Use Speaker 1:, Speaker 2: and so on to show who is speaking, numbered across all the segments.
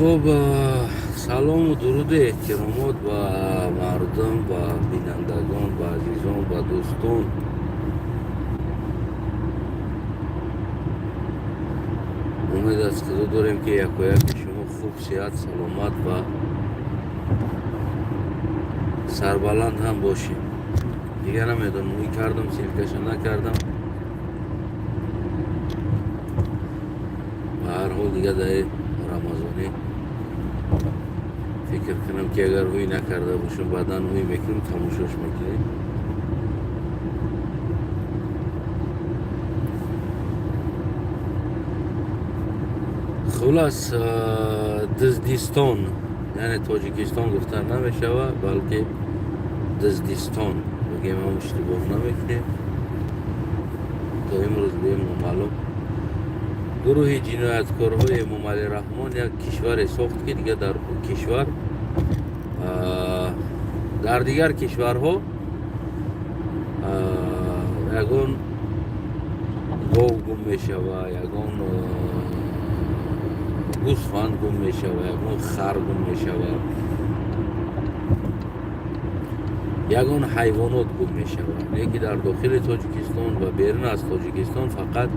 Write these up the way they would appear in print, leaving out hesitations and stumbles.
Speaker 1: Хуб, салому дуруду эҳтиромот ба мардум, ба бинандагон, ба азизон, ба дӯстон. Умед аз Худо дорем, ки якояки шумо хуб, сиҳат, саломат ва сарбаланд ҳам бошем. Дигар намедонам, ӯй кардам, ссылка ша накардам. Ба ҳар ҳол, дигар дар Рамазонӣ фикр кунам, ки агар ҳуй накарда бошам, баъдан ҳуй мекунем, тамошош мекунем. Хулас, Дуздистон, яъне Тоҷикистон гуфта намешавад, балки Дуздистон бигем ҳам иштибоҳ намекунем. То имрӯз бигем, номаълум гурӯҳи ҷинояткорҳои Эмомалӣ Раҳмон як кишваре сохт, ки дигар дар кишвар, дар дигар кишварҳо ягон гов гум мешава, ягон гӯсфанд гум мешава, ягон хар гум мешава, ягон ҳайвонот гум мешава, лекин дар дохили Тоҷикистон ва берун аз Тоҷикистон фақат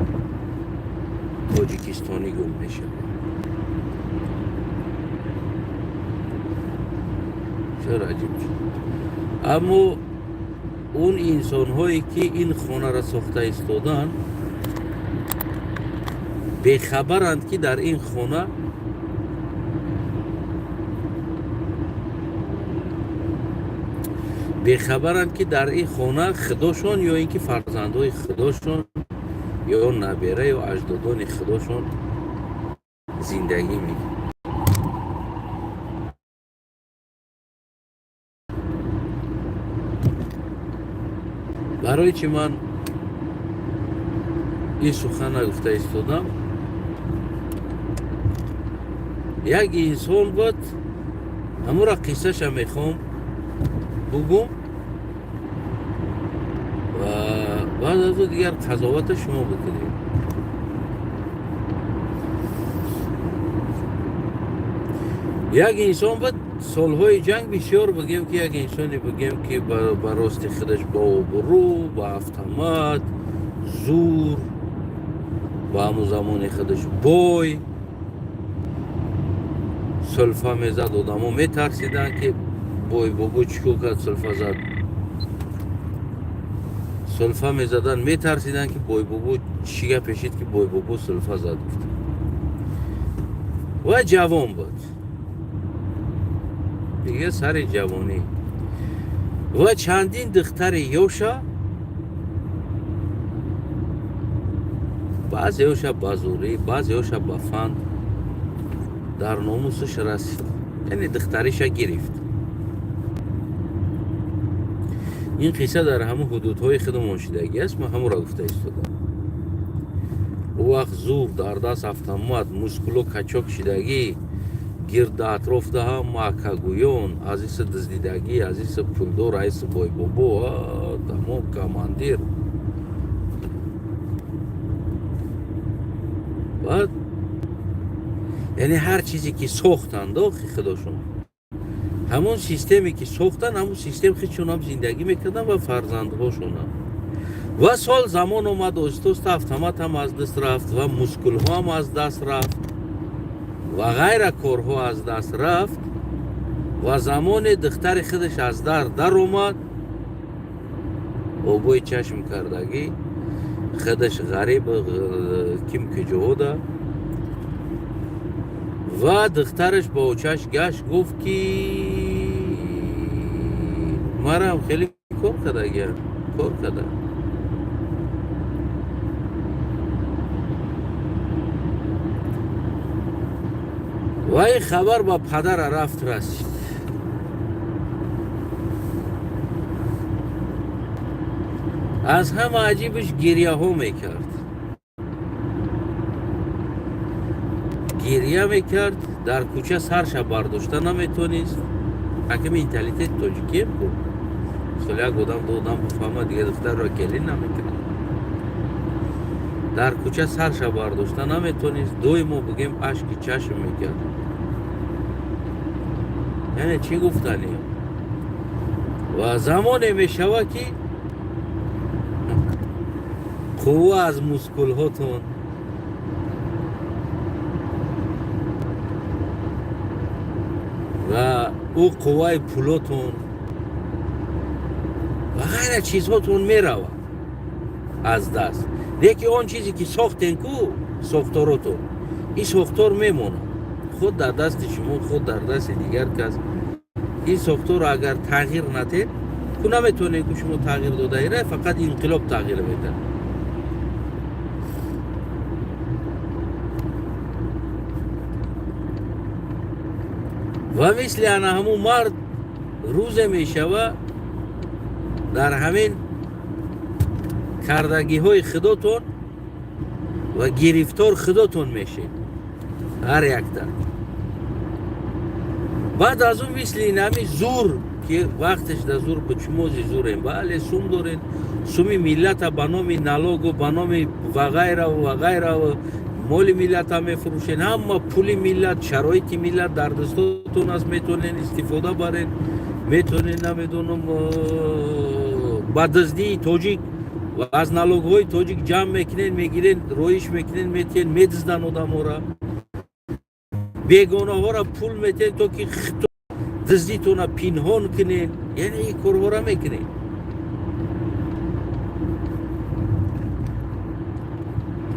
Speaker 1: тоҷикистонӣ гум мешавад. Чаро аҷиб? Аммо он инсонҳое, ки ин хонаро сохта истоданд, бехабаранд, ки дар ин хона бехабаранд, ки дар ин хона худошон ё ин ки фарзандҳои худошон ё набера ё аҷдодони худошон зиндагӣ мекунанд. Барои чӣ ман ин сухан нагуфта истодам? Як инсон буд, ҳамура қиссаша мехоҳам бугум ва баъд аз ӯ дигар қазовата шумо бикунед. Як инсон буд, солҳои ҷанг бисёр, бигем ки як инсоне, бигем ки ба рости худаш ба обрӯ, ба автомат, зур, ба ҳамун замони худаш бой, сулфа мезад, одамо метарсиданд, ки бой бобо чӣ кор кард, сулфа зад. Сулфа мезаданд, метарсиданд, ки бойбобо чӣ гап пешид, ки бойбобо сулфа зад, гуфт. Ва ҷавон буд дига, сари ҷавонӣ, ва чандин духтари ёша, баъзеёша ба зӯрӣ, баъзеёша ба фанд дар номусаш расид, яъне духтариша гирифт. Ин қисса дар ҳамун ҳудудҳои худамон шидагӣ аст, ман ҳамонро гуфта истодам. Ӯ вақт зур, дар даст автомат, мускуло качок шидагӣ, гирда атрофда ҳама акагӯён, азиса дуздидагӣ, азиса пулдор, азиса бойбобо, тамом, командир. Баъд, яъне ҳар чизе ки сохтанд, охи худошон ҳамон системе ки сохтанд, ҳамон систем худшонам зиндагӣ мекарданд ва фарзандҳошонам. Ва сол замон омад, оҳиста оҳиста автомат ҳам аз даст рафт ва мускулҳо ҳам аз даст рафт ва ғайра корҳо аз даст рафт. Ва замоне духтари худаш аз дар даромад, обои чашм кардагӣ, худаш ғариб, ким куҷода, ва духтараш бо очаш гашт, гуфт, ки марам хеле кор кардагиам, кор карда. Ва ин хабар ба падара рафт, расид. Аз ҳама аҷибаш, гирьяҳо мекард, гирья мекард, дар кӯча сарша бардошта наметонист. Ака, менталитети тоҷикием ку, мисол, як одам, ду одам бифаҳмад, дига духтарро келин намекунад. Дар кӯча сарша бардошта наметонист, доимо, бигем, ашки чашм мекард. Яъне чӣ гуфтанӣ? Ва замоне мешавад, ки қувва аз мускулҳотон, ва ӯ қувваи пулотон ва ғайра чизҳотон меравад аз даст. Лекин он чизе ки сохтен ку, сохторотон, ин сохтор мемонад, худ дар дасти шумо, худ дар дасти дигар кас. Ин сохторро агар тағйир надед ку, наметавонед ку шумо тағйир додаира, фақат инқилоб тағйир медиҳад. Ва мисли ана ҳамун мард рӯзе мешава, дар ҳамин кардагиҳои худотон ва гирифтор худотон мешед ҳар якта. Баъд аз он мисли инами зур, ки вақтеш да зур ба чумози зурем, бале, сум дорен, суми миллата ба номи налогу, ба номи ва ғайраву ва ғайраву моли миллата мефурӯшен. Ҳама пули миллат, шароити миллат дар дастотон аст, метавонен истифода барен, метавонен, намедонам, ба дуздии тоҷик ва аз налогҳои тоҷик ҷамъ мекунен, мегирен, роиш мекунен, метиҳен, медиздан одамҳоро, бегонаҳоро пул метиҳен, то ки дуздитона пинҳон кунен. Яъне ин корҳоро мекунен.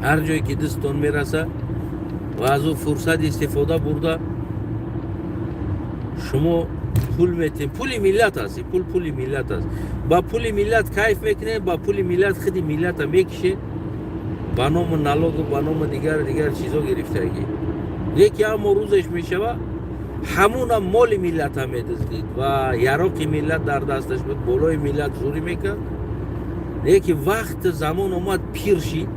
Speaker 1: Ҳар ҷое ки дастон мераса ва аз ӯ фурсат истифода бурда, шумо пул метиҳем. Пули миллат аст, пул пули миллат аст. Ба пули миллат кайф мекунем, ба пули миллат худи миллата мекишем, ба номи налогу, ба номи дигар дигар чизо гирифтагӣ. Лекин аммо рӯзеш мешава, ҳамуна моли миллата медуздид ва яроқи миллат дар дасташ буд, болои миллат зурӣ мекард. Лекин вақти замон омад, пир шид,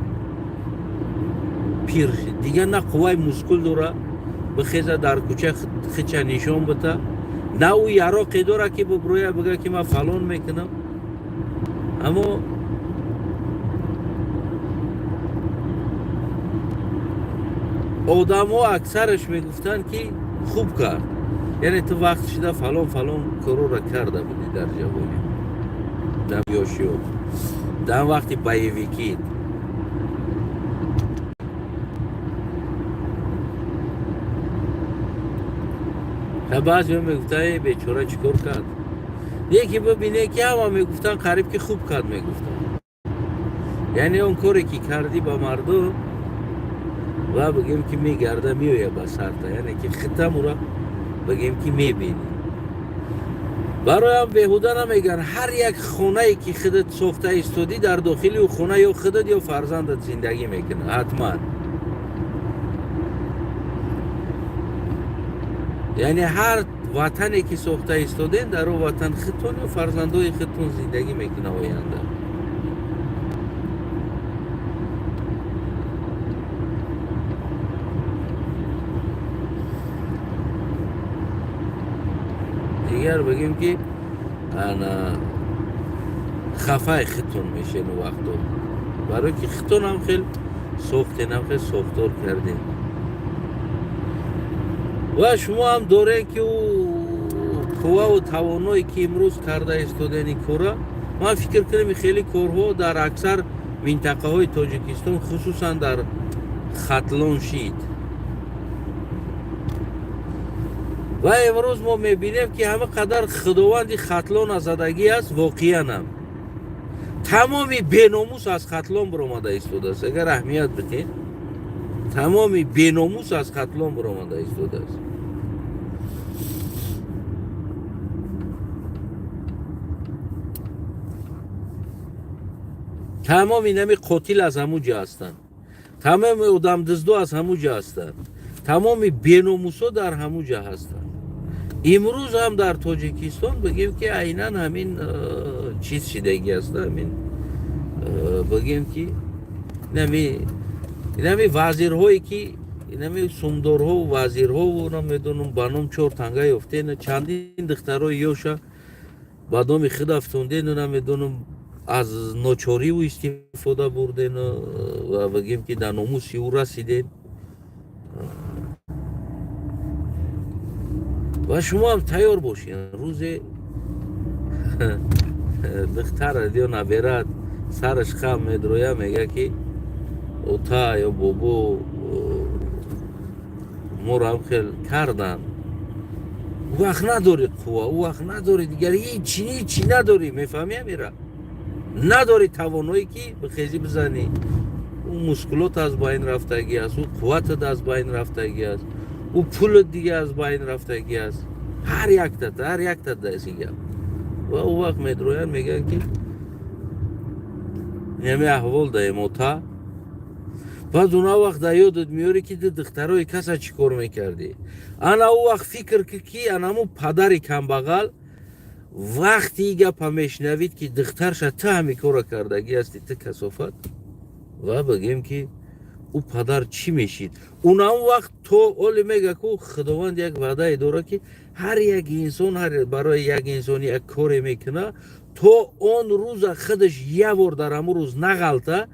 Speaker 1: пир шид, дигар на қувваи мускул дора бихеза дар кӯча хича нишон бита, на ӯ яроқе дора, ки биброя бига, ки ман фалон мекунам. Аммо одамҳо аксараш мегуфтанд, ки хуб кард, яъне ту вақт шида фалон фалон корора карда будӣ дар ҷавонӣ, дар ёшиё, дар вақти боевикӣ. Баъзеҳо мегуфтанд: э, бечора, чӣ кор кард? Яке бибине, ки ҳама мегуфтанд, қариб ки хуб кард мегуфтанд. Яъне он коре ки кардӣ ба мардум, ва бигем, ки мегарда, меоя ба сарта, яъне ки хитамура, бигем, ки мебинӣ. Бароям беҳуда намегӯянд: ҳар як хонае ки худат сохта истодӣ, дар дохили ӯ хона ё худат, ё фарзандат зиндагӣ мекунад ҳатман. Яъне ҳар ватане ки сохта истодем, дар он ватан худтон ё фарзандои худтон зиндагӣ мекунад оянда. Дигар бигем, ки ана хафаи худтон мешен вақто, барое ки худтон ҳам хел сохтен, ҳам хел сохтор кардем. Ва шумо ҳам дорем, ки ӯ қувваву тавоное, ки имрӯз карда истодани кора, ман фикр кунам, хеле корҳо дар аксар минтақаҳои Тоҷикистон, хусусан дар Хатлон шид. Ва имрӯз мо мебинем, ки ҳама қадар худованди Хатлон азадагӣ аст. Воқеанам тамоми беномус аз Хатлон баромада истодааст. Агар аҳамият бидем, тамоми беномус аз Хатлон баромада истодааст. Тамоми нами қотил аз ҳамун ҷо ҳастанд, тамоми одамдуздо аз ҳамун ҷо ҳастанд, тамоми беномусо дар ҳамун ҷо ҳастанд. Имрӯз ҳам дар Тоҷикистон, бигем, ки айнан ҳамин чиз шидагӣ аст. Ҳамин, бигем, ки инами вазирҳое, ки инами сумдорҳову вазирҳову, намедонам, ба ном чор танга ёфтен, чандин духтарои ёша ба номи худ афтондену, намедонам, аз ночориву истифода бурдену ва, бигем, ки дар номуси ӯ расиден. Ва шумо ҳам тайёр бошед, рӯзе духтарат ё наберат сараш хам медроя, мега, ки ота ё бобо, моро ҳам хел кардан. Ӯ вақт надорӣ қувва, ӯ вақт надорӣ, дигар ҳичи ҳичи надорӣ. Мефаҳмӣ, амира? Надорӣ тавоное, ки бихезӣ, бизанӣ. Ӯ мускулот аз байн рафтагӣ аст, ӯ қувватат аз байн рафтагӣ аст, ӯ пулат дига аз байн рафтагӣ аст. Ҳар яктат, ҳар яктат даси гап. Ва ӯ вақт медроянд, мегӯянд, ки инами аҳвол даем, ота. Баъд уна вақт дар ёдат меёрӣ, ки ду духтарои каса чӣ кор мекардӣ. Ана ӯ вақт фикр ки, ки анаму падари камбағал вақти и гапа мешунавид, ки духтарша ту ҳами кора кардагӣ ҳасти, ту касофат, ва бигем, ки ӯ падар чӣ мешид? Уна он вақт то оле мега, ку Худованд як ваъдае дорад, ки ҳар як инсон барои як инсон як коре мекуна, то он рӯза худаш як бор дар ҳамун рӯз нағалта,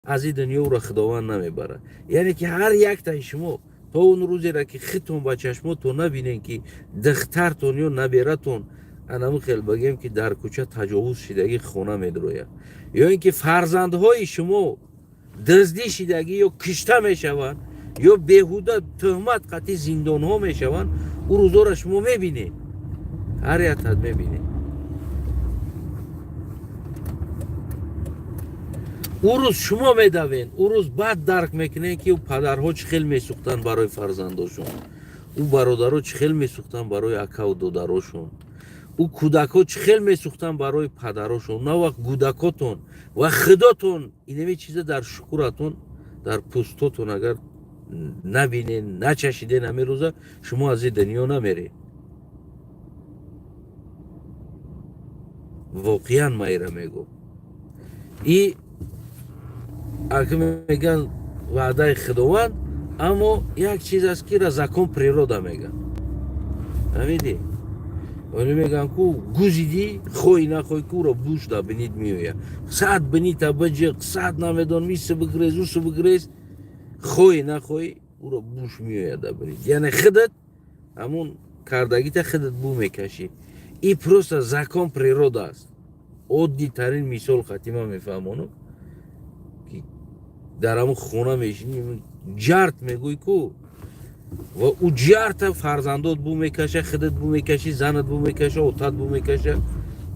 Speaker 1: аз ин дунё ӯро Худованд намебарад. Яъне ки ҳар яктаи шумо то он рӯзеро, ки худтон ба чашмотон набинен, ки духтартон ё набератон анаму хел, бигем, ки дар кӯча таҷовуз шидагӣ хона медрояд, ё ин ки фарзандҳои шумо дуздӣ шидагӣ ё кишта мешаванд, ё беҳуда тӯҳмат қатъи зиндонҳо мешаванд, ӯ рӯзоро шумо мебинед, ҳар яктат мебинед. Ӯ рӯз шумо медавен, ӯ рӯз баъд дарк мекунед, ки ӯ падарҳо чӣ хел месӯхтанд барои фарзандошон, ӯ бародаро чӣ хел месӯхтанд барои акаву додарошон, ӯ кӯдакҳо чӣ хел месӯхтанд барои падарошон. На вақт кӯдакотон ва худотон инаме чиза дар шукуратон, дар пӯстотон агар набинен, начашиден, ҳамин рӯза шумо аз ин дунё намеред. Воқеан майра мегӯ, и аки мегӯянд ваъдаи Худованд, аммо як чиз аст, ки ра закон природа мегӯянд. Фаҳмидӣ? Оне мегӯянд, ку гузидӣ, хоҳӣ нахоҳӣ, куро буш да бинид меояд. Сад бинита биҷиқ, сад намедонам, иси бигрез, усу бигрез, хоҳӣ нахоҳӣ, ӯро буш меояд да бинид. Яъне худат ҳамун кардагита худат бу мекашӣ. И просто закон природа аст. Оддитарин мисол хатима мефаҳмонам, ки дар ҳамун хона мешинӣ, ҷарт мегӯй ку, ва ӯ ҷарта фарзандот бу мекаша, худат бу мекашӣ, занат бу мекаша, отат бу мекаша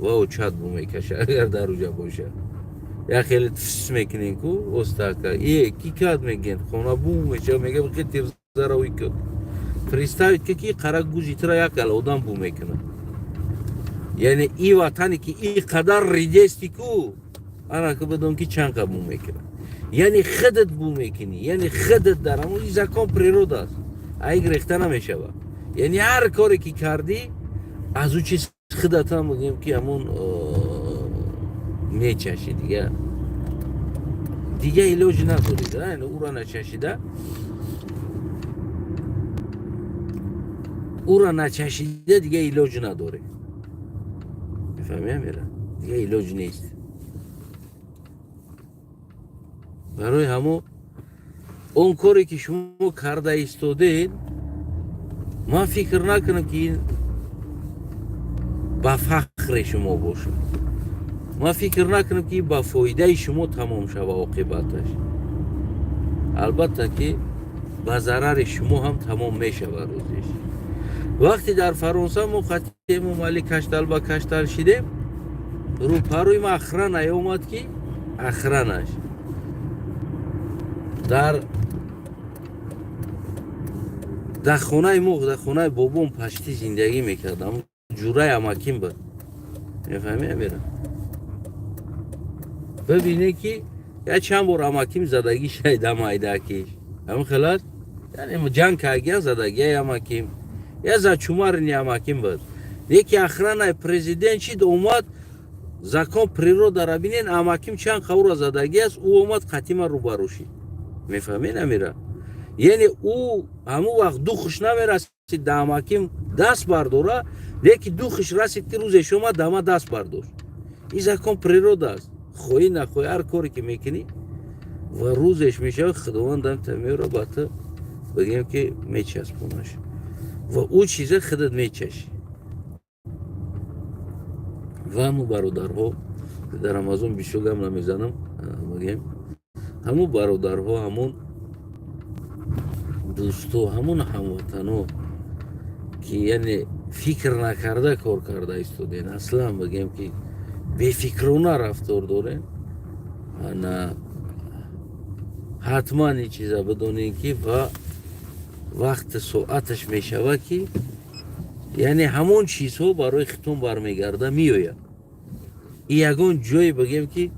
Speaker 1: ва очат бу мекаша, агар дар уҷа боша. Як хеле тфс мекунем ку, остака е ки кад мегӯянд, хона бу меша, мега хе тирзара ӯй ку. Представить ки қара гузи тира як гал одам бу мекунад. Яъне и ватане, ки и қадар ридести ку, ана ки бидон, ки чанд қа бу мекунад. Яъне худат бу мекунӣ, яъне худат дар ҳамон. И закон природа аст, ай гирехта намешавад. Яъне ҳар коре ки кардӣ, аз ӯ чиз худатам, бигем, ки ҳамон мечашӣ. Дига илоҷ надорӣ. Яъне ӯра начашида, ӯра начашида, дига илоҷ надорӣ. Мефаҳмӣ, амира? Дига илоҷ нест. Барои ҳамо он коре, ки шумо карда истодед, ман фикр накунам, ки ин ба фахри шумо бошад. Ман фикр накунам, ки ба фоидаи шумо тамом шава. Оқибаташ, албатта, ки ба зарари шумо ҳам тамом мешавад. Рӯзеш вақте дар Фаронса мо хати Эмомалӣ каштал ба каштал шидем, рӯпарӯи ма охрана омад, ки охранаш дар хонаи мо, дар хонаи бобом пашти зиндагӣ мекард. Ҷураи амаким буд. Мефаҳмӣ, амира? Бибине, ки я чанд бор амаким задагӣ шайда, майдакиш ҳамин хел аст. Яъне ҷанг кардагиан, задагиай амаким, я зачумарни амаким буд. Яке охранаи президент чид омад. Закон природара бинен, амаким чанд қавра задагӣ аст. Ӯ омад, қатима рӯбарӯ шид. Мефаҳмед, амира? Яъне ӯ ҳамун вақт духш намерасид да амаким даст бардора, леки духш расид, ки рӯзеш омад, дама даст бардошт. Ин закон природа аст. Хоҳӣ нахоҳӣ, ҳар коре ки мекунӣ ва рӯзеш мешавад, Худованд дамта меёра, ба ту, бигем, ки мечаспонаш. Ва ӯ чиза худат мечашӣ. Ва ҳамун бародарҳо, дар Рамазон бисёр гап намезанам, бигем, ҳамун бародарҳо, ҳамун дӯсто, ҳамун ҳамватано, ки яъне фикр накарда кор карда истоден, аслан бигем, ки бефикрона рафтор дорем, ана ҳатман ин чиза бидонем, ки ва вақти соаташ мешавад, ки яъне ҳамон чизҳо барои хитон бармегарда меояд. И ягон ҷое бигем, ки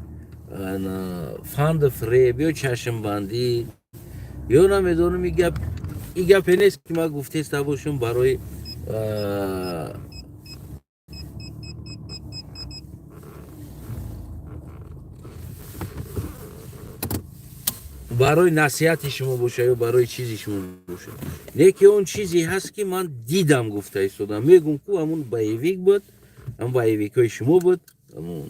Speaker 1: фанду фиреб ё чашмбандӣ ё намедонам, и гапе нест, ки ман гуфтеста бошам барои насиҳати шумо боша ё барои чизи шумо боша. Лекин он чизе ҳаст, ки ман дидам, гуфта истодам, мегум ку, ҳамун боевик буд, ҳамун боевикҳои шумо буд, ҳамун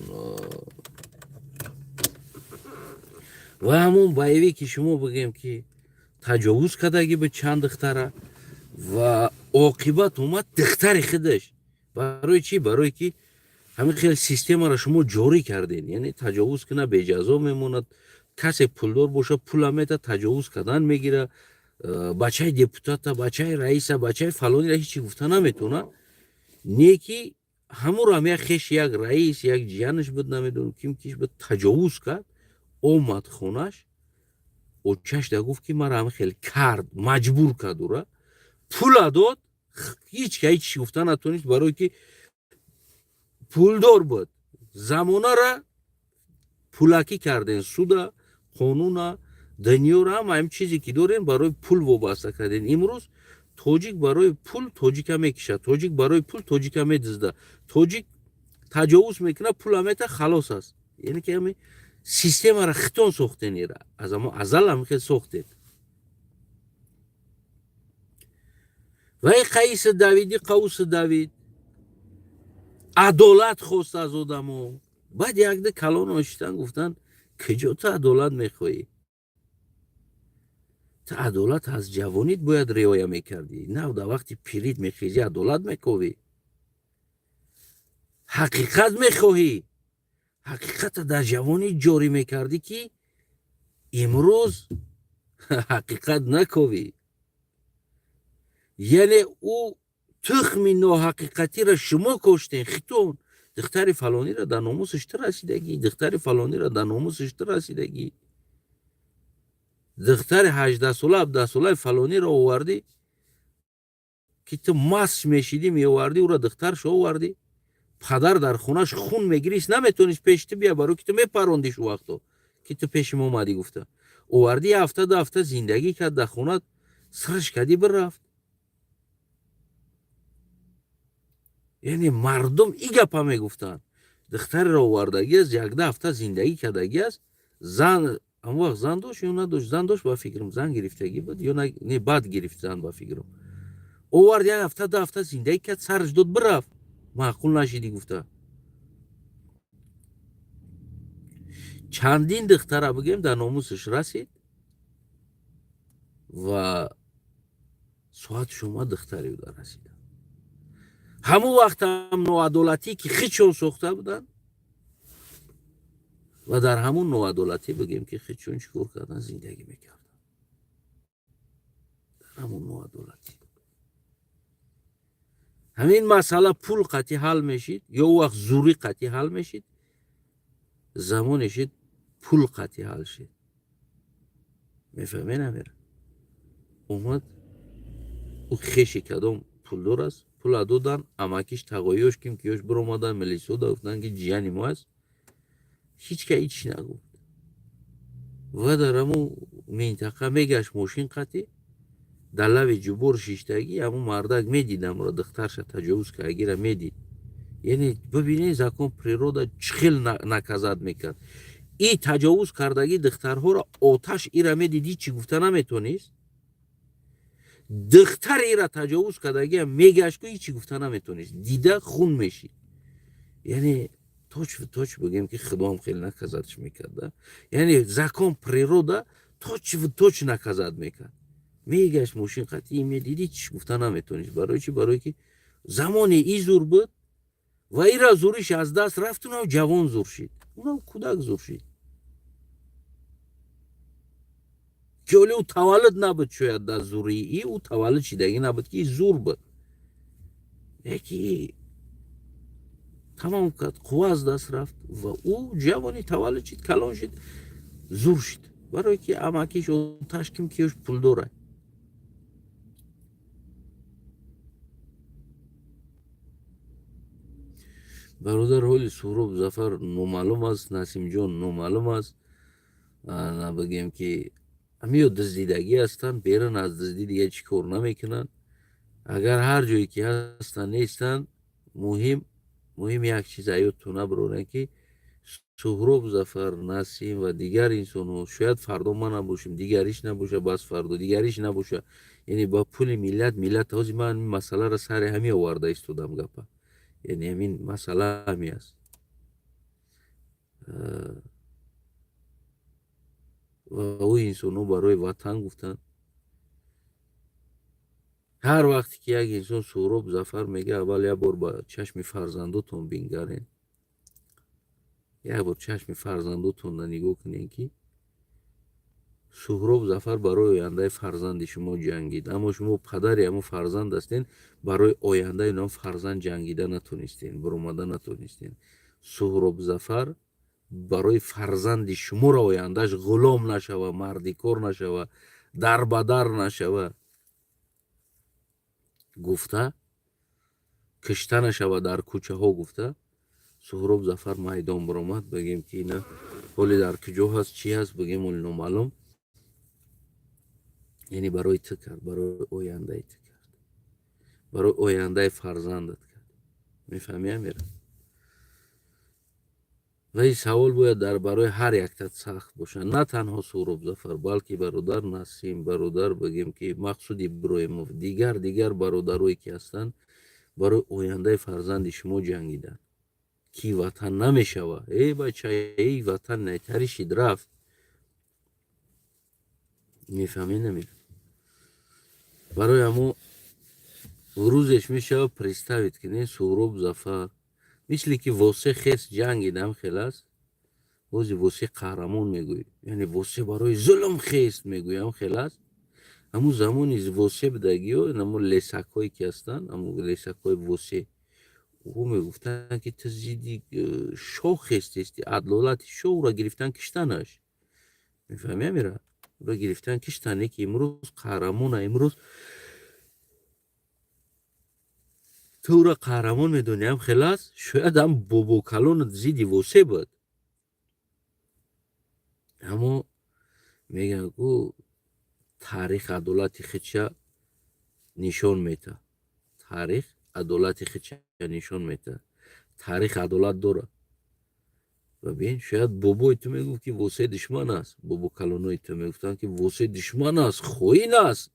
Speaker 1: ва ҳамун боевики шумо, бигем, ки таҷовуз кардагӣ буд чанд духтара ва оқибат омад духтари худаш. Барои чӣ? Барое ки ҳамин хел системаро шумо ҷорӣ кардем, яъне таҷовуз кина, беҷазо мемонад. Касе пулдор боша, пула мета, таҷовуз кардан мегира. Бачаи депутата, бачаи раиса, бачаи фалонира ҳечи гуфта наметавонад. Не ки ҳамуро як хеш, як раис, як ҷиянаш буд, намедонам ким киш буд, таҷовуз кард, омад хонаш, очаш да гуфт, ки мара ҳамин хел кард, маҷбур кард, ура пула дод. Ҳеч ка ҳеч гуфта натонист, барое ки пулдор буд. Замонара пулакӣ карден, суда, қонуна, дунёра, ҳама ҳам чизе ки дорем, барои пул вобаста кардем. Имрӯз тоҷик барои пул тоҷика мекишад, тоҷик барои пул тоҷика медизда, тоҷик таҷовуз мекунад, пула мета, халос аст. Яъне ки ҳами системаро хитон сохтен, ира аз амо азал ҳам хел сохтен. Вай Қаиси давиди, қавси давид, адолат хост аз одамо. Баъд якда калон ошитан, гуфтанд: «Куҷо ту адолат мехоҳӣ? Ту адолат аз ҷавонит бояд риоя мекардӣ, нав дар вақти пирит мехезӣ, адолат мековӣ. Ҳақиқат мехоҳӣ, ҳақиқата дар ҷавонӣ ҷорӣ мекардӣ, ки имрӯз ҳақиқат наковӣ». Яъне ӯ тухми ноҳақиқатиро шумо коштен, хитон. Духтари фалониро дар номусаш ту расидагӣ, духтари фалониро дар номусаш ту расидагӣ, духтари 18-сола, 17-солаи фалониро овардӣ, ки ту маст мешидӣ, меовардӣ ӯро, духтаршо овардӣ. Падар дар хонаш хун мегирист, наметонист пеши ту бия, барои ки ту мепарондиш. Ӯ вақто ки ту пеши мо омадӣ, гуфта овардӣ, ҳафта, 2 ҳафта зиндагӣ кард дар хонат, сараш кардӣ, бирафт. Яъне мардум и гапа мегуфтанд: духтареро овардагӣ аст, якда ҳафта зиндагӣ кардагӣ аст. Зан ҳамон вақт зан дошт ё надошт? Зан дошт, ба фикрам, зан гирифтагӣ буд ё не, баъд гирифт зан, ба фикрам. Овард, як ҳафта, 2 ҳафта зиндагӣ кард, сараш дод, бирафт, маъқул нашидӣ гуфта. Чандин духтара, бигем, дар номусаш расид ва соатш омад, духтари ӯ дар расида. Ҳамон вақтам ноадолатӣ, ки хичон сохта буданд, ва дар ҳамун ноадолатӣ, бигем, ки хичон чӣ кор кардан, зиндагӣ мекарданд дар ҳамун ноадолатӣ. Ҳамин масъала пул қатъи ҳал мешид ё ӯ вақт зурӣ қатъи ҳал мешид? Замоне шид, пул қатъи ҳал шид. Мефаҳме намера? Омад ӯ, хеши кадом пулдор аст, пула додан, амакиш, тағоёш, ким киёш биромадан, милисода гуфтанд, ки ҷияни мо аст. Ҳеҷ ка ҳеч нагуфт. Ва дар ҳамун минтақа мегашт мошин қатъи, дар лави ҷубор шиштагӣ, ҳамун мардак медидамро, духтарша таҷовуз кардагира медид. Яъне бибинед, закон природа чӣ хел наказать мекард и таҷовуз кардагӣ духтарҳоро. Оташ ира медид, ҳичи гуфта наметонист. Духтари ира таҷовуз кардагиам мегашт ку, ҳичи гуфта наметонист, дида хун мешид. Яъне точь в точь, бигем, ки худоам хеле наказать ш мекарда. Яъне закон природа точь в точь наказать мекард. Мегашт мошин қатъи, медидӣ, чиш гуфта наметониш. Барои чӣ? Барое ки замоне и зур буд ва ира зуриш аз даст рафт, унав ҷавон зур шид, унав кӯдак зур шид, ки ҳоле ӯ таваллуд набуд. Шояд дар зурии и ӯ таваллуд шидагӣ набуд, ки зур буд. Яки тамом кард, қувва аз даст рафт ва ӯ ҷавонӣ таваллуд шид, калон шид, зур шид, барое ки амакиш оташким киёш пулдора. Бародар, ҳоли Суҳроб Зафар номаълум аст, Насимҷон номаълум аст. Бигем ки ҳамиё дуздидагӣ ҳастанд, берун аз дуздӣ дига чӣ кор намекунанд. Агар ҳар ҷое ки ҳастанд, нестанд, муҳим як чиз аёдтон набарорем, ки Суҳроб Зафар, Насим ва дигар инсонҳо, шояд фардо ман набошем, дигариш набоша, бас фардо дигариш набоша, яъне ба пули миллат. Ҳозир ман ин масъаларо сари ҳамин оварда истодам гапа, яъне ҳамин масъала ҳами аст. Ва ӯ инсонҳо барои ватан гуфтанд. Ҳар вақте ки як инсон Суҳроб Зафар мега, аввал як бор ба чашми фарзандотон бингарен, як бор чашми фарзандотонро нигоҳ кунед, ки Суҳроб Зафар барои ояндаи фарзанди шумо ҷангид, аммо шумо падари ҳамон фарзанд ҳастен, барои ояндаи он фарзанд ҷангида натонистен, баромада натонистен. Суҳроб Зафар барои фарзанди шуморо ояндааш ғулом нашава, мардикор нашава, дарбадар нашава гуфта, кишта нашава дар кӯчаҳо гуфта, Суҳроб Зафар майдон баромад. Бигем ки ина ҳоле дар куҷо ҳаст, чӣ ҳаст, бигем оли номаълум. Яъне барои ту кард, барои ояндаи ту кард, барои ояндаи фарзандат кард. Мефаҳмӣ, Амира? Ва ин савол бояд дар барои ҳар якта сахт бошад, на танҳо Суҳроб Зафар, балки бародар Насим, бародар, бигем ки, Мақсуд Иброҳимов, дигар бародарое ки ҳастанд, барои ояндаи фарзанди шумо ҷангиданд, ки ватан намешава. Эй бача, эй, ватан найтари шид рафт. Мефаҳмӣ, намир? Барои ҳамо рӯзеш мешава, представить кунед, Суҳроб Зафар мисли ки Восе хес ҷангидам хел аст. Бози Восе қаҳрамон мегӯй, яъне Восе барои зулм хест мегӯям хел аст. Ҳамун замони Восе будагиё, ҳамун лесакҳое ки ҳастанд, ҳамун лесакҳои Восе, ӯ мегуфтанд, ки ту зидди шоҳ хестести, адолати шоҳ, ӯро гирифтан, киштанаш. Мефаҳмӣ, Амира? Ӯро гирифтан, киштане, ки имрӯз қаҳрамона. Имрӯз ту ӯро қаҳрамон медонӣ, ҳам хел аст. Шояд ҳам бобокалонат зидди Восе буд, аммо мегӯянд, ку таърих адолати худша нишон метаҳад, таърих адолати худша нишон метаҳад, таърих адолат дорад. Ва бин, шояд бобои ту мегуфт, ки Восе душман аст, бобокалонои ту мегуфтанд, ки Восе душман аст, хоин аст,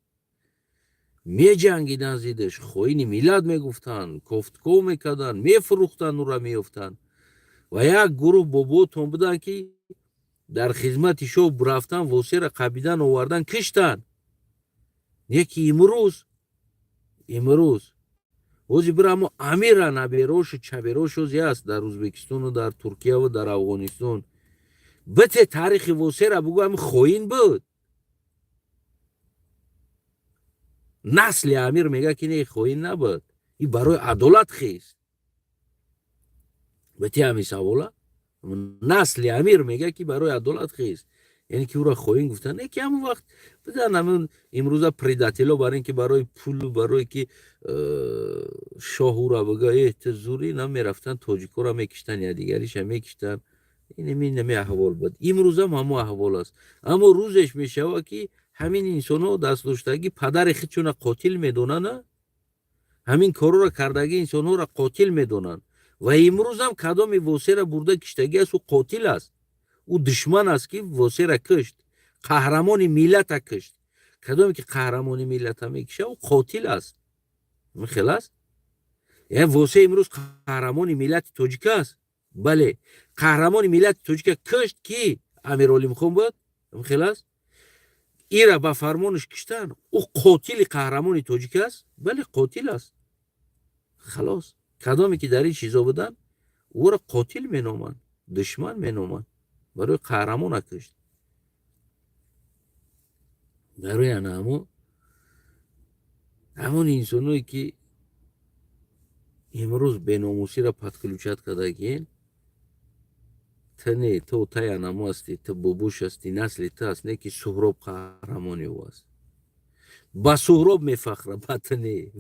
Speaker 1: меҷангиданд зиддаш, хоини миллат мегуфтанд, кофтков мекарданд, мефурӯхтанд, ӯра меёфтанд. Ва як гурӯҳ боботон буданд, ки дар хизмати шоҳ рафтан, Восера қабидан, овардан, киштанд. Не ки имрӯз ҳози бира, амо Амира наберошу чаберош ҳози аст дар Ӯзбекистону дар Туркияву дар Афғонистон. Бите таърихи Восера бугӯ, ами хоин буд. Насли Амир мега, ки не, хоин набуд, и барои адолат хест. Бити ҳами савола, насли Амир мега, ки барои адолат хест, яъне ки ӯро хоин гуфтан. Не ки ҳамон вақт будан, ҳамун имрӯза предатело, барои ин ки барои пулу барое ки шоҳ ӯра бига, э, ту зурӣ, намерафтан, тоҷикоро мекиштан, якдигариша мекиштан. Инами аҳвол буд, имрӯзам ҳамо аҳвол аст. Аммо рӯзеш мешавад, ки ҳамин инсонҳо дастдоштагӣ падари худшона қотил медонанд, ҳамин корро кардагӣ инсонҳоро қотил медонанд. Ва имрӯзам кадоми Восера бурда киштагӣ аст, ӯ қотил аст, ӯ душман аст, ки Восера кишт, қаҳрамони миллата кишт. Кадоме ки қаҳрамони миллата мекиша, ӯ қотил аст. Хел аст. Яъне Восе имрӯз қаҳрамони миллати тоҷик аст. Бале, қаҳрамони миллати тоҷика кишт, ки Амиролимхон буд. Хел аст. Ира ба фармонаш киштан. Ӯ қотили қаҳрамони тоҷик аст? Бале, қотил аст, халос. Кадоме ки дар ин чизо буданд, ӯро қотил меноманд, душман меноманд, барои қаҳрамона кишт. Барои ана ҳамон инсоное, ки имрӯз беномусиро подключать кардагиен, ту не, ту тай анамо ҳастӣ, ту бубуш ҳастӣ, насли ту аст, не ки Суҳроб қаҳрамони ӯ аст. Ба Суҳроб мефахра, ба ту не,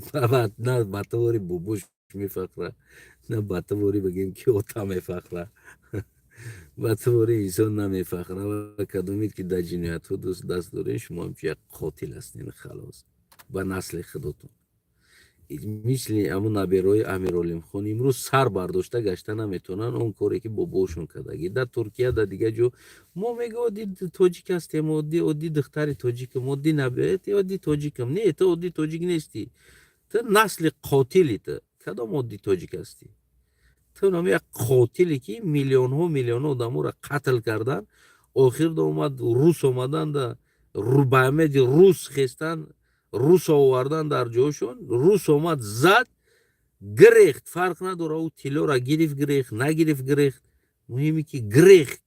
Speaker 1: на ба тувори бубуш мефахра, на ба тувори, бигем, ки ота мефахра, ба тувори инсон намефахра. Ва кадомед, ки дар ҷиноятҳо даст дорем, шумо ҳамчун як қотил ҳастем, халос. Ба насли худотон, мисли ҳамун наберои Амиролимхон, имрӯз сар бардошта гашта наметавонанд, он коре, ки бобоошон кардагӣ дар Туркия, дар дигар ҷо. Мо мега оддӣ тоҷик ҳастем, оддӣ, оддӣ духтари тоҷикам, оддӣ набети оддӣ тоҷикам. Не, ту оддӣ тоҷик нестӣ, ту насли қотили. Ту кадом оддӣ тоҷик ҳастӣ? Ту нами як қотиле, ки миллионҳо миллионҳо одаморо қатл кардан. Охир омад рус, омаданда ба амеди рус хестан, рус овардан дар ҷошон. Рус омад, зад, гирехт. Фарқ надора, ӯ тиллоро гирифт, гирехт, нагирифт, гирехт. Муҳиме, ки гирехт,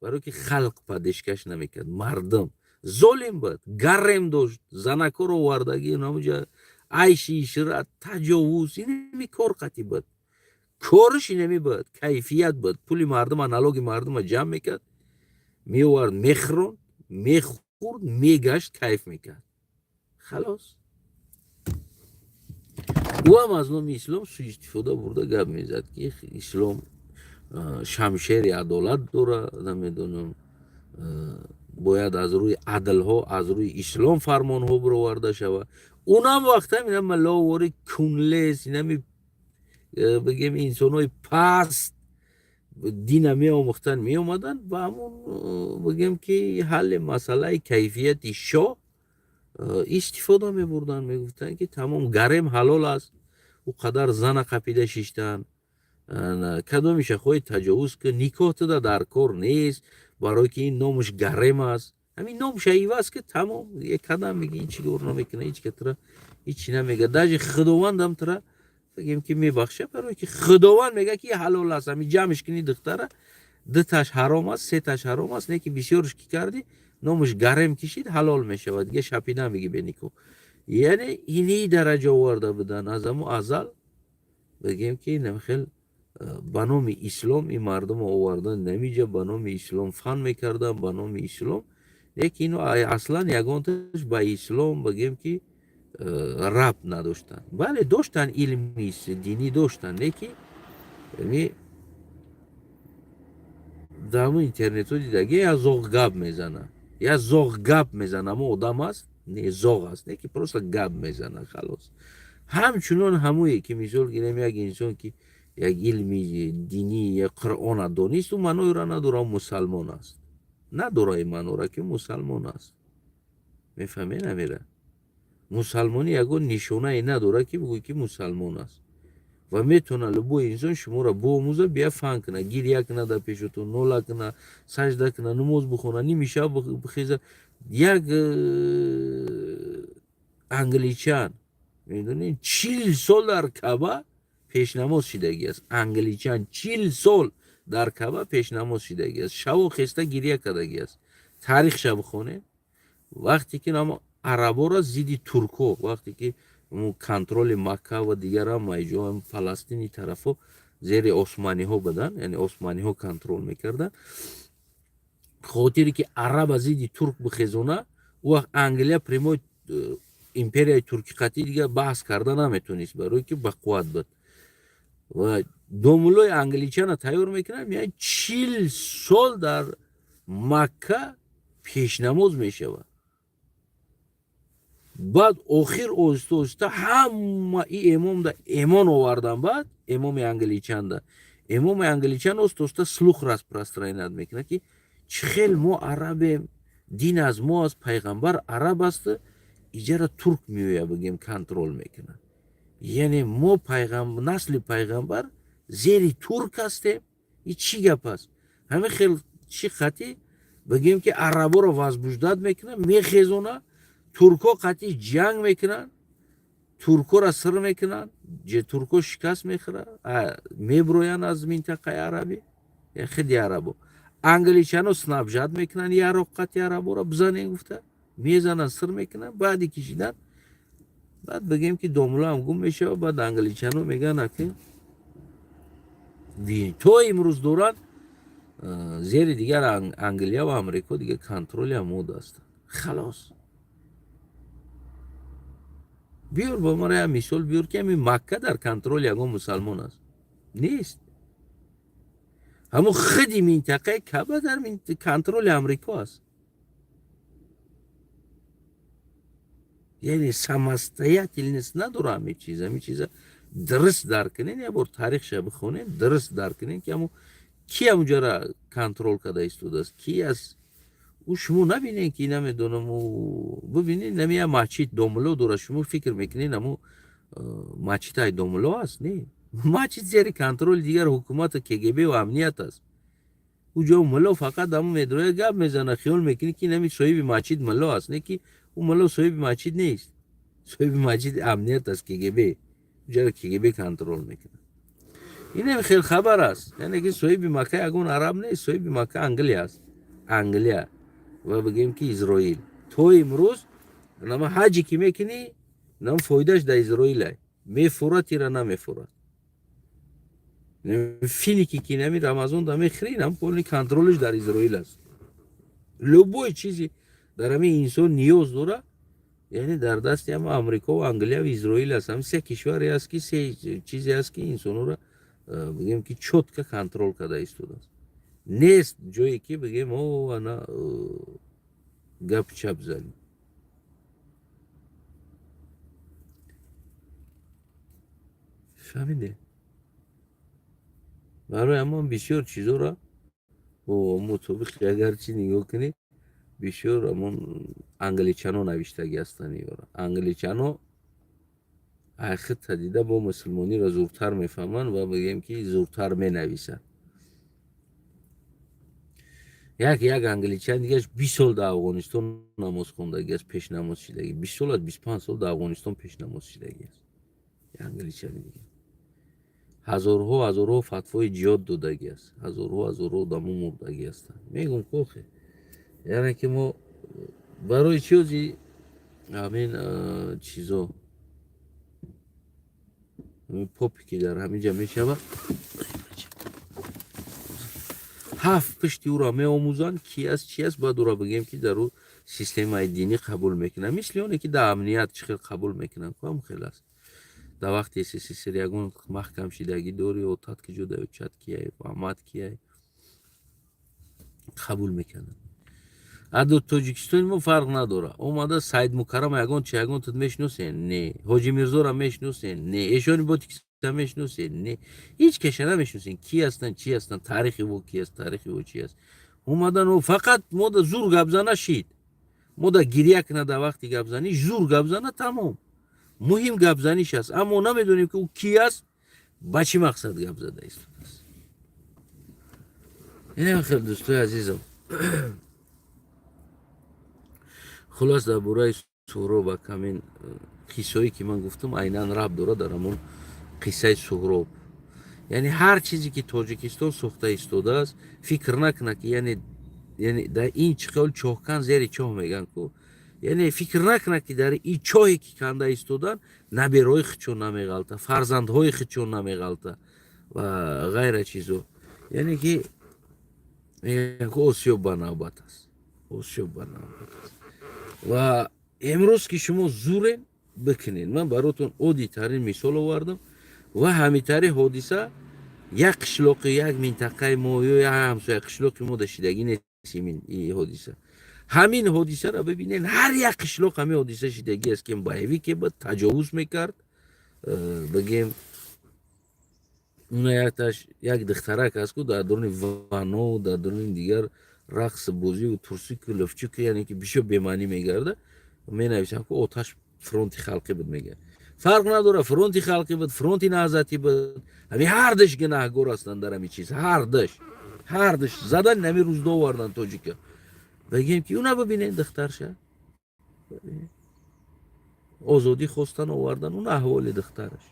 Speaker 1: барое ки халқ поддержка ш намекард. Мардум золим буд, гарем дошт, занакоро овардагӣ, намуҷа айши ишрат, таҷовуз, инами кор қатӣ буд. Кориш инами буд, кайфият буд. Пули мардума, налоги мардума ҷамъ мекард, меовард, мехӯронд, мехӯрд, мегашт, кайф мекард, халос. Ӯ ҳам аз номи ислом суистифода бурда гап мезад, ки ислом шамшери адолат дора, намедонам, бояд аз рӯи адлҳо, аз рӯи ислом фармонҳо бироварда шавад. Унам вақта ина маловори кунлес, инами, бигем, инсонҳои паст дина меомӯхтанд, меомаданд ба ҳамун, бигем, ки ҳалли масъалаи кайфияти шоҳ истифода мебурданд. Мегуфтанд, ки тамом, гарем ҳалол аст. Ӯ қадар зана қапида шиштанд, кадомиша хоҳӣ таҷовуз кун, никоҳ туда дар кор нест, барое ки ин номаш гарем аст. Ҳамин номша иваз ки, тамом. Кадам меги, ҳеч кор намекуна, ҳеч ка тура ҳечи намега. Даже Худовандам тура, бигем, ки мебахша, барое ки Худованд мега, ки ҳалол аст. Ҳами ҷамъш кунӣ, духтара дуташ ҳаром аст, сеташ ҳаром аст, не ки бисёрш ки кардӣ, номаш гарем кишид, ҳалол мешавад, дига шапида меги беникоҳ. Яъне ини дараҷа оварда буданд аз ҳамо азал, бигем, ки хел ба номи ислом ин мардумо овардан намиҷа, ба номи ислом фан мекардан, ба номи ислом. Лекин ино аслан ягонташ ба ислом, бигем, ки рабт надоштанд. Бале, доштанд, илми динӣ доштанд, лекин дар ҳамун интернетҳо дидаги, як зоғ гап мезана, як зоғ гап мезана. Амо одам аст? Не, зоғ аст, не ки просто гап мезана, халос. Ҳамчунон ҳамое, ки мисол гирем, як инсон, ки як илми динӣ, як Қуръона донист, ӯ маъноеро надора мусалмон аст, надора ин маънора, ки мусалмон аст. Мефаҳме намера? Мусалмонӣ ягон нишонае надора, ки бигӯй, ки мусалмон аст. Ва метавона любой инсон шуморо боомӯза, бия фан куна, гиря куна дар пешотон, нола куна, сажда куна, намоз бихона, ними шаб бихеза. Як англичан, медонед, 40 сол дар Каба пешнамоз шидагӣ аст. Англичан 40 сол дар Каба пешнамоз шидагӣ аст, шаву хеста гиря кардагӣ аст. Таърихша бихонед. Вақте ки араборо зидди туркҳо, вақте ки контроли Макка ва дигар ҳам Фаластини тарафҳо зери османиҳо буданд, яъне османиҳо контрол мекарданд, хотире ки араба зидди турк бихезона, ӯ вақт Англия прямой империяи турки қатъи дигар баҳс карда наметонист, барое ки бақувват буд. Ва домулои англичана тайёр мекунанд, меяд, 40 сол дар Макка пешнамоз мешавад. Баъд охир оҳиста оҳиста ҳама и эмомда эмон овардан. Баъд эмоми англичанда, эмоми англичан оҳиста оҳиста слух распространять мекунад, ки чӣ хел мо арабем, дин аз мо аст, пайғамбар араб аст, иҷара турк меоя, бигем, контроль мекунад. Яъне мо насли пайғамбар зери турк ҳастем, и чӣ гап аст? Ҳамин хел чӣ хати Бигем, ки араборо возбуждать мекунад, мехезона, турко қатъи ҷанг мекунанд, туркоро сир мекунанд, турко шикаст мехӯрад, меброянд аз минтақаи арабӣ, хиди арабо. Англичано снабжать мекунанд яроқ қатъи араборо бизанем гуфта, мезананд, сир мекунанд. Баъди кишидан, баъд бигем, ки домлаам гум мешавад. Баъд англичано мегӯянд, аки то имрӯз доранд зери дигар Англия ва Амрико, дигар контроли ҳамод ҳастанд. Халос, биёр ба мара як мисол биёр, ки ҳамин Макка дар контроли ягон мусалмон аст. Нест. Ҳамун худи минтақаи Каба дар контроли Амрико аст. Яъне самостоятельность надора ҳамин чиз. Ҳамин чиза дуруст дарк кунен, як бор таърихша бихонен, дуруст дарк кунен, ки ҳамун ки ҳамунҷара контрол карда истодааст, ки аст ӯ. Шумо набинен, ки намедонам, бибинед, нами як масҷид домуло дорад. Шумо фикр мекунед, ҳаму масҷид ай домуло аст? Не, масҷид зери контроли дигар ҳукумату КГБ ва амният аст. Ӯ ҷо мулло фақат ҳаму медроя, гап мезана. Хиёл мекунӣ, ки нами соҳиби масҷид мулло аст. Не, ки ӯ мулло соҳиби масҷид нест, соҳиби масҷид амният аст, КГБ. Ҷаро КГБ контрол мекунад. Инам хел хабар аст. Яъне ки соҳиби Макка ягон араб нест, соҳиби Макка Англия аст, Англия ва бигем, ки Изроил. То имрӯз нама ҳаҷе ки мекунӣ, нам фоидааш дар Изроилай. Мефурад тира, намефурад. Финики ки нами Рамазон да мехӯрӣ, нам полный контролш дар Изроил аст. Любой чизи дар ҳамин инсон ниёз дора, яъне дар дасти ҳама Амрико, Англия ва Изроил аст. Ҳамин се кишваре аст, ки се чизе аст, ки инсонҳоро, бигем, ки чётко контрол карда истодааст. Нест ҷое, ки бигем, о, ана гапи чап занӣ. Фаҳмиде? Барои ҳамон бисёр чизоро бо мутобиқи, агарчи нигоҳ кунӣ, бисёр ҳамон англичано навиштагӣ ҳастанд. Ёра англичано айхита дида бо мусулмониро зуртар мефаҳманд ва, бигем, ки зуртар менависанд. Як англичан дигаш 20 сол дар Афғонистон намоз хондагӣ аст, пешнамоз шидагӣ. 20 сол аз 25 сол дар Афғонистон пешнамоз шидагӣ аст. Англичани дига ҳазорҳо, ҳазорҳо фатвои ҷиҳод додагӣ аст, ҳазорҳо, ҳазорҳо одамо мурдагӣ ҳастанд. Мегум кохе, яъне ки мо барои чӣ ози ҳамин чизо, ҳамин попе ки дар ҳамин ҷа мешавад, ҳафт пишти ӯро меомӯзанд, ки аст, чи аст. Баъд ӯро, бигем, ки дар ӯ системаи динӣ қабул мекунанд, мисли оне ки дар амният чӣ хел қабул мекунанд, ҳам хел аст. Дар вақти СССР ягон маҳкам шидагӣ дорӣ, отат ки ҷудаю чат кияй, амат кияй, қабул мекарданд. Аду Тоҷикистони мо фарқ надорад. Омада Саид Мукаррама ягон чи, ягон тут мешиносен? Не. Ҳоҷи Мирзоро мешиносен? Не. Эшони ботикиса мешиносен? Не. Ҳеҷ каша намешиносен, ки ҳастанд, чи ҳастанд, таърихи ӯ ки аст, таърихи ӯ чи аст. Омадан, фақат мода зур гапзана шид, мода гиря кунад дар вақти гапзанӣ, зур гапзана, тамом. Муҳим гапзаниш аст, аммо намедонем, ки ӯ ки аст, ба чӣ мақсад гап зада истодааст. Инам хел, дӯстои азизам. Хулос, дар бораи Суҳроб ак ҳамин қиссое, ки ман гуфтам, айнан рабт дорад дар ҳамон қиссаи Суҳроб. Яъне ҳар чизе, ки Тоҷикистон сохта истодааст, фикр накунад, ки яъне дар ин чӣ хел чоҳкан зери чоҳ мегӯянд ку, яъне фикр накунад, ки дар ин чоҳе, ки канда истодан, набераҳои худшон намеғалта, фарзандҳои худшон намеғалта ва ғайра чизо. Яъне ки осиё ба навбат аст, осиё ба навбат аст. Ва имрӯз ки шумо зурен бикунед, ман баротон оддитарин мисол овардам. Ва ҳамитари ҳодиса як қишлоқи, як минтақаи мо ё як ҳамсоя қишлоқи мо да шидагӣ нест. Ин ҳодиса, ҳамин ҳодисаро бибинед, ҳар як қишлоқ ҳамин ҳодиса шидагӣ аст, ки боевике буд, таҷовуз мекард. Бигем, уна якташ як духтарак аст, ку дар дуруни вано, дар дуруни дигар рақс бозию турсику лӯфчуку, яъне ки бисёр бемаънӣ мегарда. Менависам, ку оташ фронти халқӣ буд, мега. Фарқ надорад, фронти халқӣ буд, фронти наҳзатӣ буд, ҳамин ҳардаш гунаҳгор ҳастанд дар ҳамин чиз. Ҳардаш, ҳардаш задан, ҳамин рӯз довардан тоҷика. Бигем, ки уна бибинед, духтарша озодӣ хостан, овардан, он аҳволи духтараш,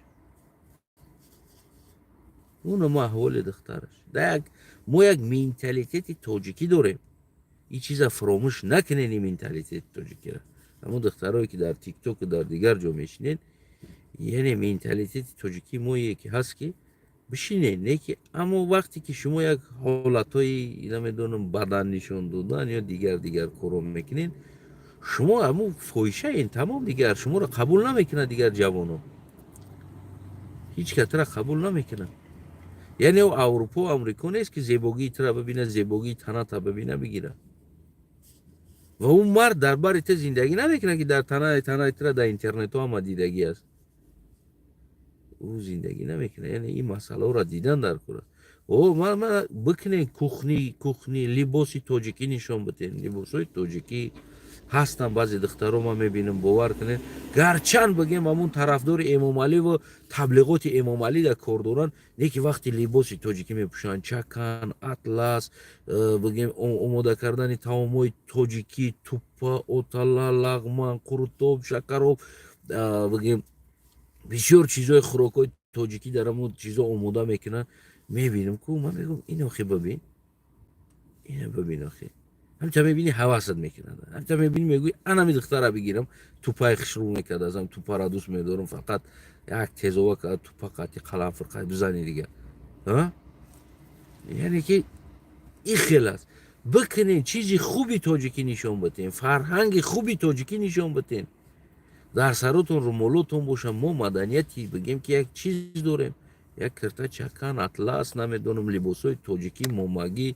Speaker 1: унам аҳволи духтараш. Як мо як менталитети тоҷикӣ дорем, ин чиза фуромӯш накунед, ин менталитети тоҷикиро. Ҳамон духтарое, ки дар Тиктоку дар дигар ҷо мешинед, яъне менталитети тоҷикӣ мое, ки ҳаст, ки бишинед, не ки, аммо вақте ки шумо як ҳолатҳои, намедонам, бадан нишон додан ё дигар дигар корро мекунед, шумо ҳамун фоҳишаен, тамом. Дигар шуморо қабул намекунад, дигар ҷавоно ҳеҷ катра қабул намекунад. Яъне ӯ Аврупо, Амрико нест, ки зебогии тура бибинад, зебогии таната бибина, бигирад. Ва ӯ мард дар бари ту зиндагӣ намекунад, ки дар танаи тура дар интернетҳо ҳама дидагӣ аст, ӯ зиндагӣ намекунад. Яъне ин масъалаҳоро дидан дар кор аст. О, ман бикунен кухни, либоси тоҷикӣ нишон биден, либосҳои тоҷикӣ ҳастанд. Баъзе духтаро ман мебинам, бовар кунед, гарчанд бигем, ҳамун тарафдори Эмомалӣ ва таблиғоти Эмомалӣ дар кор доранд, не ки вақти либоси тоҷикӣ мепӯшанд, чакан, атлас, бигем, омода кардани таомҳои тоҷикӣ, туппа, отала, лағман, қурутоб, шакароб, бигем, бисёр чизҳои, хӯрокҳои тоҷикӣ дар ҳамун чизҳо омода мекунанд. Мебинам ку, ман мегӯям: «Ин охи бибин, ина бибин охи». Ҳамча мебини, ҳавасат мекунад, ҳамча мебини, мегӯи: «Анами духтара бигирам». Тупаи хушрӯ мекард, азам тупара дӯст медорам, фақат як тезова кард, тупа қати қаламфур бизани дига. Яъне ки ин хел аст. Бикунен, чизи хуби тоҷикӣ нишон битен, фарҳанги хуби тоҷикӣ нишон битен, дар саротон румолотон боша. Мо маданияти, бигем, ки як чиз дорем, як кирта, чакан, атлас, намедонам, либосҳои тоҷикӣ, момагӣ,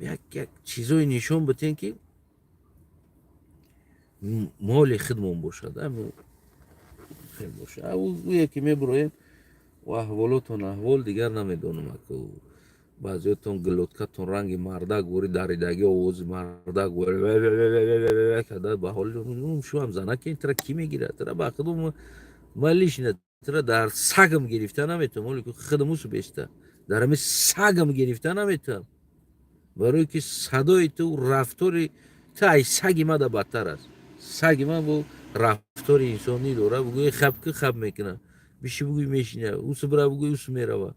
Speaker 1: як як чизое нишон битен, ки моли худмон бошад, боша. Ӯе ки мебуроем, аҳволотон аҳвол дигар, намедонам, баъзеотон глоткатон ранги мардак вори даридагӣ, овози мардак када, ба ҳоли шуам занаке, тра кӣ мегирад? Тра ба худум ма лично тра дар сагам гирифта наметавонам, оле худамусу беста дар ҳами сагам гирифта наметавонам, барое ки садои ту, рафтори ту ай саги мада бадтар аст. Саги ман бо рафтори инсонӣ дора, бугӯи хаб ки хаб мекунад, биши бугӯй мешина, усу бира бугӯй усу мерава,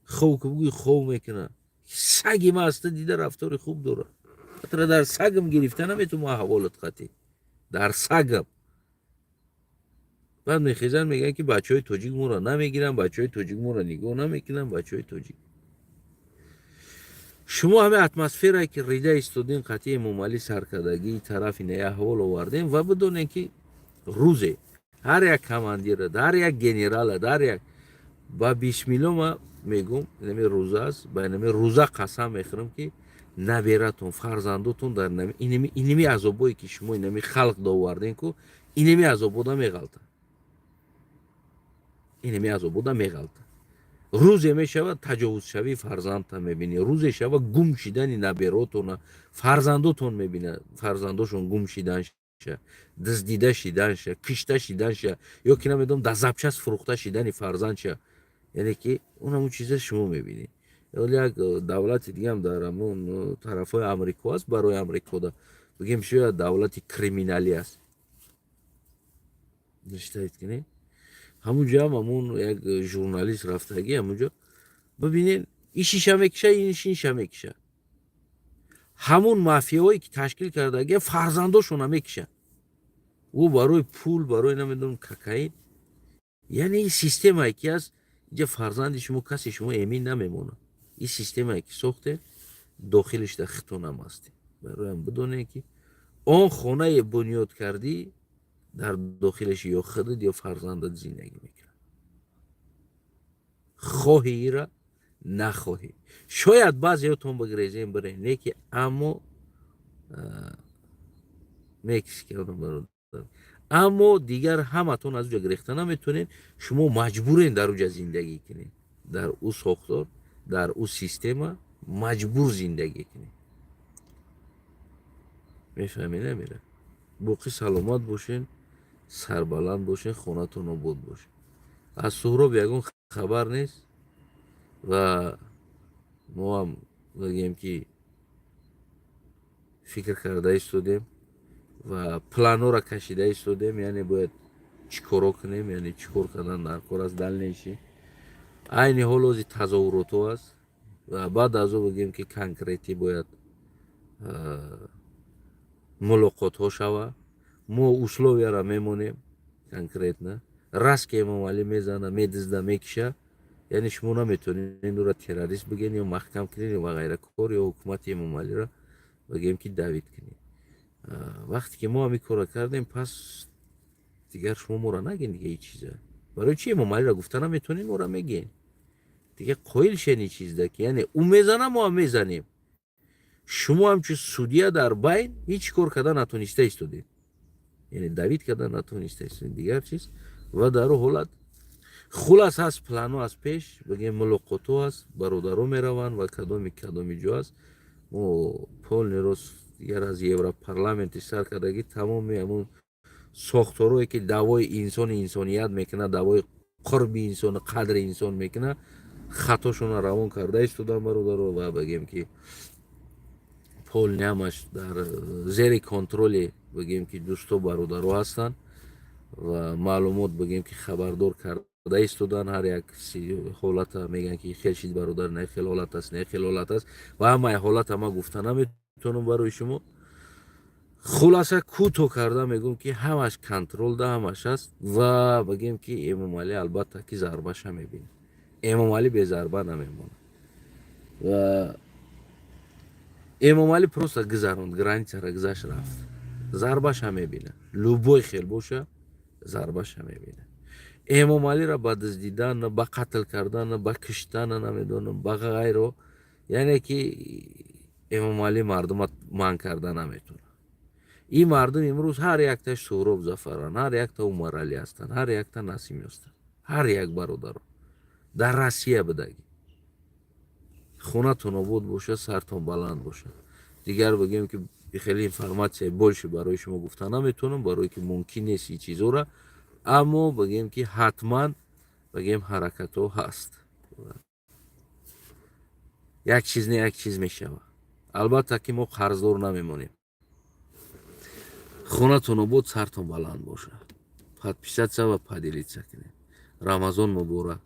Speaker 1: хов ки бугӯй хов мекунад. Саги ма аста дида рафтори хуб дорад. Тра дар сагам гирифта наметавонам, аҳволат қатӣ дар сагам. Баъд мехезанд, мегӯянд, ки бачаҳои тоҷик моро намегиранд, бачаҳои тоҷик моро нигоҳ намекунанд. Бачаҳои тоҷик, шумо ҳамин атмосферае, ки рида истодем, қатъи Эмомалӣ саркардагии тарафи не аҳвол овардем. Ва бидонем, ки рӯзе ҳар як командира, ҳар як генерала, ҳар як, ба бисмилло ма мегӯм, инами рӯза аст, ба инами рӯза қасам мехӯрам, ки набератон, фарзандотон дар иними азобое, ки шумо инами халқ довардем ку, инами азобода меғалта, инами азобода меғалта. Рӯзе мешавад, таҷовузшавии фарзандта мебинӣ, рӯзе шавад, гум шидани наберотона, фарзандотон мебинад, фарзандошон гум шиданша, дуздида шиданша, кишта шиданша ё ки намедонам, дар запчасть фурӯхта шидани фарзандша. Яъне ки он ҳамун чиза шумо мебинед. Ҳоле як давлати дигаам дар ҳамун тарафҳои Амрико аст, барои Амрикода бигем, шояд давлати криминалӣ аст, ништаед кунед. Ҳамун ҷоам ҳамун як журналист рафтагӣ ҳамунҷо, бибинед, ишиша мекиша, иншиша мекиша, ҳамун мафияҳое, ки ташкил кардагия, фарзандошона мекишад ӯ барои пул, барои, намедонам, кокаин. Яъне ин системае, ки аст инҷа, фарзанди шумо, касе шумо эмин намемонад. Ин системае, ки сохтед, дохилиш дар хитонам ҳастед. Бароям бидонед, ки он хонае бунёд кардӣ, дар дохилаш ё худат, ё фарзандат зиндагӣ мекунад, хоҳӣ ира, нахоҳӣ. Шояд баъзеотон бигрезем, бирен, не ки, аммо Мексика, аммо дигар ҳаматон аз уҷа гирехта наметонед. Шумо маҷбурен дар уҷа зиндагӣ кунед, дар ӯ сохтор, дар ӯ система маҷбур зиндагӣ кунед. Мефаҳмед, намера? Боқӣ саломат бошен, сарбаланд бошен, хонатон обод бошед. Аз Суҳроб ягон хабар нест ва мо ҳам бигем, ки Фикр карда истодем ва планҳоро кашида истодем, яъне бояд чӣ коро кунем, яъне чӣ кор кардан дар кор аст дальнейший. Айни ҳол ози тазоҳуротҳо аст ва баъд аз ӯ, бигем ки, конкретно бояд мулоқотҳо шава. Мо условияро мемонем конкретно. Раз ки Эмомалӣ мезана, медизда, мекиша, яъне шумо наметавонед ӯро террорист бигӯед ё маҳкам кунед ва ғайра кор, ё ҳукумати Эмомалиро, бигем ки, давить кунед. Вақте ки мо ҳамин корро кардем, пас дигар шумо моро нагин дига ҳеҷ чиза. Барои чи Эмомалиро гуфта наметавонем, моро мегӯен? Дига қоил шен ин чизда, ки яъне ӯ мезана, мо ҳам мезанем. Шумо ҳамчун судья дар байн ҳеҷ кор карда натониста истодед, яъне давить карда натониста истодед, дигар чиз. Ва дар ӯ ҳолат, хулас, ҳаст плано аз пеш, бигем, мулоқотҳо аст, бародаро мераванд ва кадоми ҷо аст. Мо полный рост дигар аз Европарламенти сар кардагӣ, тамоми ҳамун сохторое ки даъвои инсони инсоният мекунад, даъвои қурби инсону қадри инсон мекунад, хатошонро равон карда истодан, бародаро. Ва бигем ки, полный ҳамаш дар зери контроли, бигем ки, дӯсто, бародаро ҳастанд ва маълумот, бигем ки, хабардор карда истодан. Ҳар як ҳолата мегӯянд, ки хел шид, бародар, не хел ҳолат аст, не хел ҳолат аст. Ва ҳамаи ҳолата ман гуфта наметавонам барои шумо. Хулоса, кӯтоҳ карда мегӯм, ки ҳамаш контролда, ҳамаш аст. Ва бигем ки, Эмомалӣ албатта ки зарбаша мебинад. Эмомалӣ безарба намемонад. Ва Эмомалӣ просто гузаронд, границара гузашт, рафт, зарбаша мебинад. Любой хел боша, зарбаша мебинад. Эмомалиро ба дуздидан, ба қатл кардан, ба киштан, намедонам, ба ғайро, яъне ки Эмомалӣ мардума манъ карда наметавонад. Ин мардум имрӯз ҳар якташ Суҳроб Зафаран, ҳар якта Умаралӣ ҳастанд, ҳар якта Насим ҳастанд, ҳар як бародаро дар Россия будагӣ. Хонатон обод бошад, сартон баланд бошад. Дигар, бигем ки, хеле информация больше барои шумо гуфта наметавонам, барое ки мумкин нест ин чизҳоро. Аммо, бигем ки, ҳатман, бигем, ҳаракатҳо ҳаст. Як чиз не, як чиз мешавад. Албатта ки мо қарздор намемонем. Хонатон обод, сартон баланд бошад. Подписаться ва поделиться кунед. Рамазон муборак.